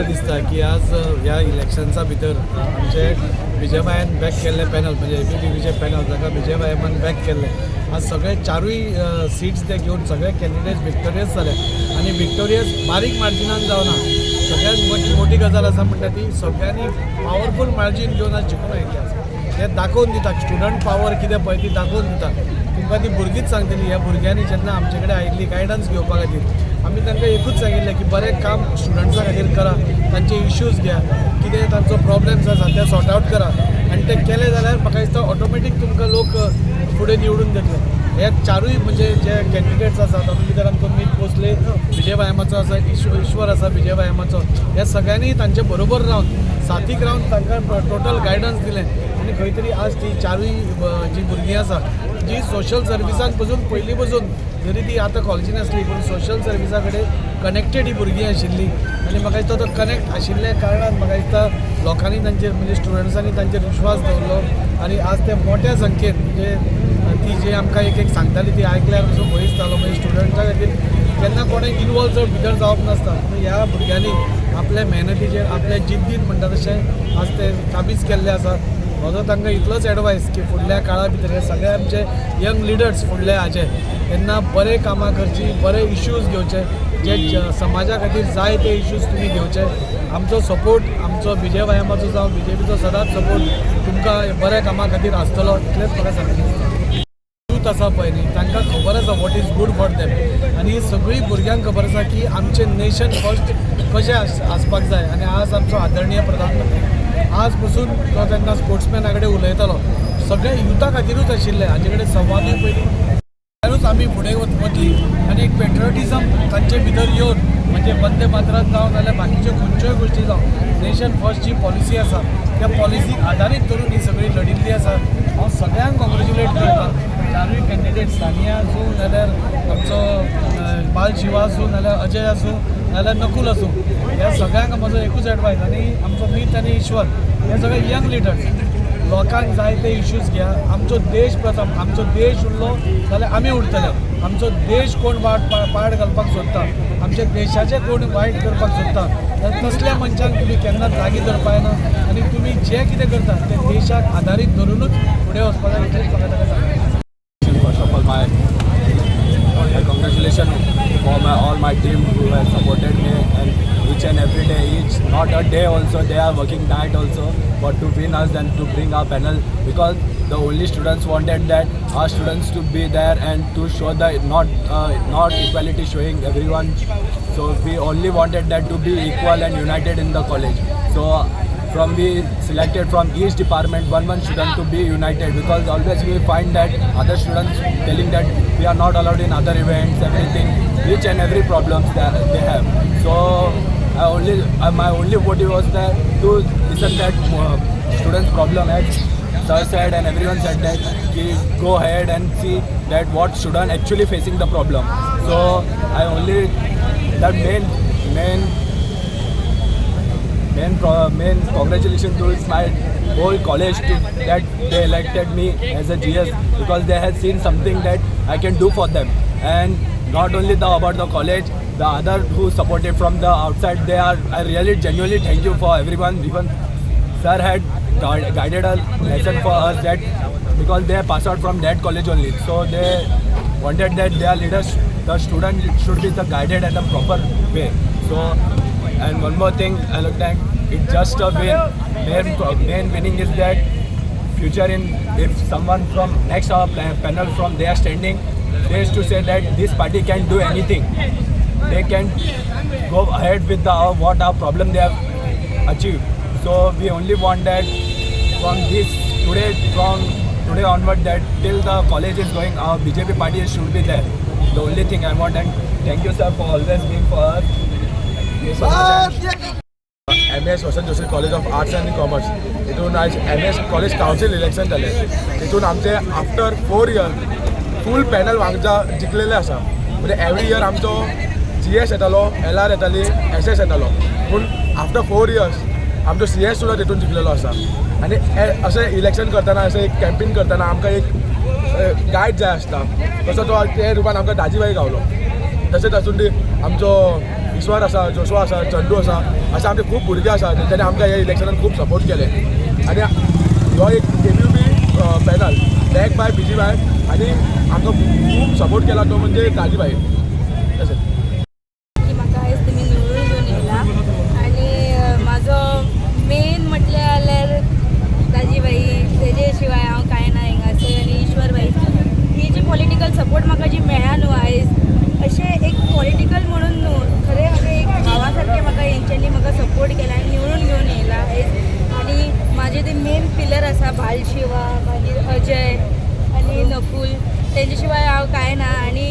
दिसता की आज ह्या इलेक्शन्सा भितर आमचे बीजेवायन बॅक केल्ले पॅनल, म्हणजे एबीवीपीचे पॅनल जाका बीजेवायमान बॅक केल्ले, आज सगळे चारूय सिट्स ते घेवन सगळे कॅन्डिडेट्स विक्टोरियस जाले आनी विक्टोरियस बारीक मार्जिनान जावना. सगळ्यात मोठी मोठी गजाल आसा म्हणटा ती सगळ्यांनी पावरफूल मार्जीन घेवन आज जिखून आयिल्ले आसा. हे दाखोवन दिता स्टुडंट पावर कितें पळय ती दाखोवन दिता. तुमकां ती भुरगींच सांगतली. ह्या भुरग्यांनी जेन्ना आमचे कडेन आयिल्ली गायडन्स घेवपा खातीर, आमी तांकां एकूच सांगिल्लें की बरें काम स्टुडंट्सां खातीर करा, तांचे इश्यूज घ्या, कितें तांचो प्रॉब्लम्स आसा ते सॉर्ट आवट करा आनी ते केले जाल्यार म्हाका दिसता ऑटोमॅटीक तुमकां लोक फुडें निवडून दितले. हे चारूय म्हणजे जे कॅन्डिडेट्स आसा तातूंत भितर आमचो मीत भोसले विजयवायमाचो आसा, ईश्वर आसा विजयवायमाचो, ह्या सगळ्यांनी तांचे बरोबर रावन, साथीक रावन तांकां टोटल गायडन्स दिलें आनी खंय तरी आज ती चारूय जी भुरगीं आसा जी सोशल सर्विसान पसून पयलीं पसून, जरी ती आतां कॉलेजीन आसली पूण सोशल सर्विसा कडेन कनेक्टेड ही भुरगीं आशिल्लीं. आनी म्हाका दिसता तो कनेक्ट आशिल्ल्या कारणान म्हाका दिसता लोकांनी तांचेर, म्हणजे स्टुडंट्सांनी तांचेर विश्वास दवरलो आनी आज ते मोठ्या संख्येन, म्हणजे ती जी आमकां एक एक सांगताली ती आयकल्यार पसून भंय दिसतालो. म्हणजे स्टुडंटा खातीर केन्ना कोणें इनवॉल्व चड भितर जावप नासता, पूण ह्या भुरग्यांनी आपल्या मेहनतीचेर, आपल्या जिद्दीन म्हणटा तशें आज ते काबीज केल्ले आसा. म्हजो तांकां इतलोच एडवायस की फुडल्या काळा भितर हे सगळे आमचे यंग लिडर्स फुडले हाचे तेन्ना बरे कामां करची, बरे इश्यूज घेवचे, जे समाजा खातीर जाय ते इश्यूज तुमी घेवचे. आमचो सपोर्ट, आमचो बीजेवायमाचो जावं बीजेपीचो सदांच सपोर्ट तुमकां बऱ्या कामां खातीर आसतलो, इतलेंच म्हाका सांगचें दिसता. यूथ आसा पळय न्ही, तांकां खबर आसा what is good for them आनी सगळीं भुरग्यांक खबर आसा की आमचें नेशन फर्स्ट कशें आसपाक जाय. आनी आज आमचो आदरणीय प्रधानमंत्री आज पसून तो जेन्ना स्पोर्ट्समॅना कडेन उलयतालो, सगळ्या युथा खातीरूच आशिल्लें. हाजे कडेन संवादूय पयलीं जाल्यारूच आमी फुडें वतली आनी एक पेट्रियोटिजम तांचे भितर येवन, म्हणजे वंदे मातरम जावं नाल्यार बाकीच्यो खंयच्योय गोश्टी जावं, नेशन फर्स्ट जी पॉलिसी आसा त्या पॉलिसीक आदारीत धरून ही सगळी लढिल्ली आसा. हांव सगळ्यांक कॉंग्रेच्युलेट करता, चारूय कॅन्डिडेट, सानिया आसूं नाल्यार आमचो बाल शिवा आसूं नाल्यार अजय आसूं नाल्यार नकुल आसूं, ह्या सगळ्यांक म्हजो एकूच एडवायस. आनी आमचो मीत आनी ईश्वर हे सगळे यंग लिडर्स, लोकांक जाय ते इश्यूज घ्या. आमचो देश प्रथम. आमचो देश उरलो जाल्यार आमी उरतले. आमचो देश कोण वाट पाड घालपाक सोदता, आमच्या देशाचें कोण वायट करपाक सोदता जाल्यार तसल्या मनशांक तुमी केन्नाच लागीं धरपा जायना आनी तुमी जें कितें करता तें देशाक आदारीत धरुनूच फुडें वचपाक जाय, इतलेंच म्हाका ताका सांगपाचें. First of all, my congratulations for my all my team who has supported me and each and every day, each not a day also, they are working night also for to win us and to bring our panel, because the only students wanted that our students to be there and to show the not equality showing everyone. So we only wanted that to be equal and united in the college. So from we selected from each department one one student to be united, because always we find that other students telling that we are not allowed in other events, everything, each and every problems that they have. So I only my only motive was that to listen that students problem, as sir said and everyone said that we go ahead and see that what student actually facing the problem. So I only that main main main congratulations to is my whole college to that they elected me as a GS, because they had seen something that I can do for them. And not only the about the college, the other who supported from the outside, they are, I really genuinely thank you for everyone. Even sir had guided a lesson for us that because they pass out from that college only, so they wanted that their leaders, the student should be the guided in a proper way. So, and one more thing, I looked at it, just a win. Main winning is that future in if someone from next our panel from they are standing, they used to say that this party can do anything. They can go ahead with the what our problem they have achieved. So we only want that from this today, from today onward, that till the college is going, our BJP party should be there. The only thing I want, and thank you, sir, for always being for us. Thank you so much. M S Vasant Joshi college of arts आनी commerce हितून आयज MS college council election जालें. तितून आमचे after 4 year फूल panel वांगडा जिखलेले आसा. म्हणजे every year आमचो जीएस येतालो, एलआर येताली, एसएस येतालो, पूण आफ्टर 4 इयर्स आमचो सीएस सुद्दां तितून जिखलेलो आसा. आनी अशें इलेक्शन करतना, अशें एक कॅम्पेन करतना आमकां एक गायड जाय आसता, तसो तो ते रुपान आमकां दाजीभाई गावलो. तशेंच आसून ती आमचो ईश्वर आसा, जोशवा आसा, चंदू आसा, अशे आमचे खूब भुरगे आसा तेंच्यांनी आमकां ह्या इलेक्शनान खूब सपोर्ट केले. आनी हो एक ABVP panel back by BJY आनी आमकां खूब सपोर्ट केला तो म्हणजे दाजीभाई तशें. की म्हाका आयज तुमी निवडून घेवन येयला आनी म्हाजो मेन म्हटल्यार जाल्यार दाजीभाई, तेजे शिवाय हांव कांय ना हिंगासर. आनी ईश्वर भाई, ही जी पॉलिटिकल सपोर्ट म्हाका जी मेळ्ळा न्हू आयज, अशें एक पॉलिटिकल म्हणून न्हू, खरें म्हाका एक भावा सारकें म्हाका हेंच्यांनी म्हाका सपोर्ट केला आनी निवडून घेवन येयला आयज. आनी म्हाजे ते मेन पिलर आसा बालशिवा, मागीर अजय आनी नकुल, तेंचे शिवाय हांव कांय ना. आनी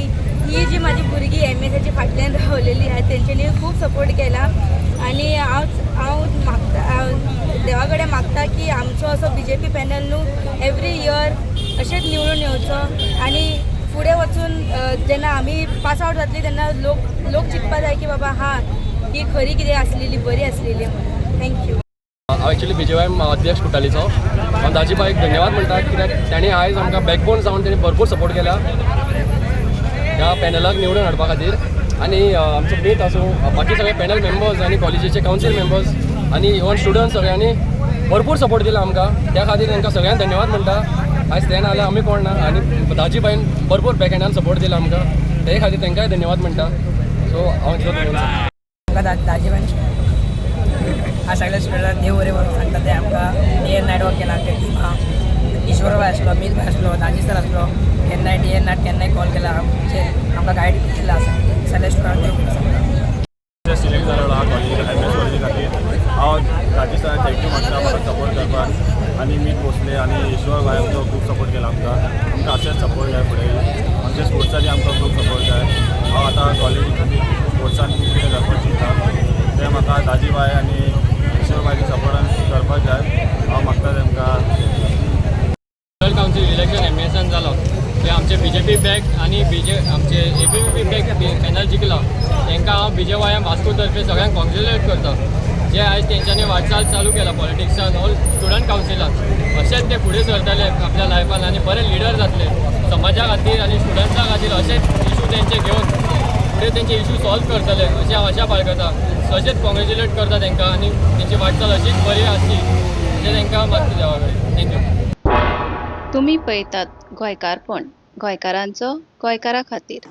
ही जी म्हाजी भुरगीं एमएसाची फाटल्यान रावलेली आहा, तेंच्यांनी खूब सपोर्ट केला. आनी हांव हांव मागता, हांव देवा कडेन मागता की आमचो असो बीजेपी पॅनल न्हू एवरी इयर अशेंच निवडून येवचो आनी फुडें वचून जेन्ना आमी पास आवट जातली तेन्ना लोक लोक चिंतपा जाय की बाबा हां, ही खरी कितें आसलेली बरी आसलेली म्हणून. Thank you. हांव एक्चुली बीजेवायम अध्यक्ष कुटालीचो. हांव दाजीभाईक धन्यवाद म्हणटा, कित्याक ताणें आयज आमकां बॅकबोन जावन ताणें भरपूर सपोर्ट केला ह्या पॅनलाक निवडून हाडपा खातीर. आनी आमचो मीत आसूं, बाकी सगळे पॅनल मेंबर्स आनी कॉलेजीचे कावन्सील मेंबर्स आनी इवन स्टुडंट्स, सगळ्यांनी भरपूर सपोर्ट दिला आमकां. त्या खातीर तांकां सगळ्यांक धन्यवाद म्हणटा. आयज ते ना जाल्यार आमी कोण ना. आनी दाजीभाईन भरपूर बॅकहँडान सपोर्ट दिला आमकां, ते खातीर तांकांय धन्यवाद म्हणटा. सो हांव इतलोच उलोवंक सोदतां. आमकां दाजीभाई हा सगळ्या स्टुडंटांक देव बरें म्हणून सांगता. ते आमकां डे एंड नायट वर्क केला आमच्या टिमा. ईश्वरभाई आसलो, मीतभाई आसलो, दाजी सर आसलो, केन्नाय डे एंड नायट केन्नाय कॉल केला, आमचे आमकां गायड केलें आसा. सगळ्या स्टुडंटांक देव बरें सांगता. सिलेक्ट जालेलो आहा कॉलेजी, एमएस कॉलेजी खातीर. हांव दाजी सराक thank you म्हणटा म्हाका सपोर्ट करपाक. आनी मीत भोसले आनी ईश्वर भाई आमचो खूब सपोर्ट केला आमकां. आमकां अशेंच सपोर्ट जाय फुडें. आमच्या स्पोर्ट्सांनी आमकां खूब सपोर्ट जाय. हांव आतां कॉलेजी खातीर स्पोर्ट्सान खूब कितें करपाक चिंत्ता, तें म्हाका दाजी भाई आनी ईश्वर भायच्या सपोर्टान करपाक जाय. हांव मागता तेमकां. जनरल कावन्सील इलेक्शन एमएसान जालो ते आमचे बीजेपी बॅक आनी बीजे आमचे एबीवीपी बॅक पॅनल जिखला. तांकां हांव बीजेवायएम वास्को तर्फे सगळ्यांक कॉंग्रेच्युलेट करता. जे आयज तेंच्यांनी वाटचाल चालू केला पॉलिटिक्सान, ऑल स्टुडंट कावन्सिलान, अशेंच ते फुडें सरतले आपल्या लायफान आनी बरे लिडर जातले समाजा खातीर आनी स्टुडंट्सां खातीर. अशेच इशू तेंचे घेवन फुडें तेंचे इशू सॉल्व करतले अशें हांव आशा बाळगता. तशेंच कॉंग्रेच्युलेट करता तांकां आनी तेंची वाटचाल अशीच बरी आसची अशें तांकां मागता देवा कडेन. Thank you. तुमी पळयतात गोंयकारपण, गोंयकारांचो गोंयकारा खातीर.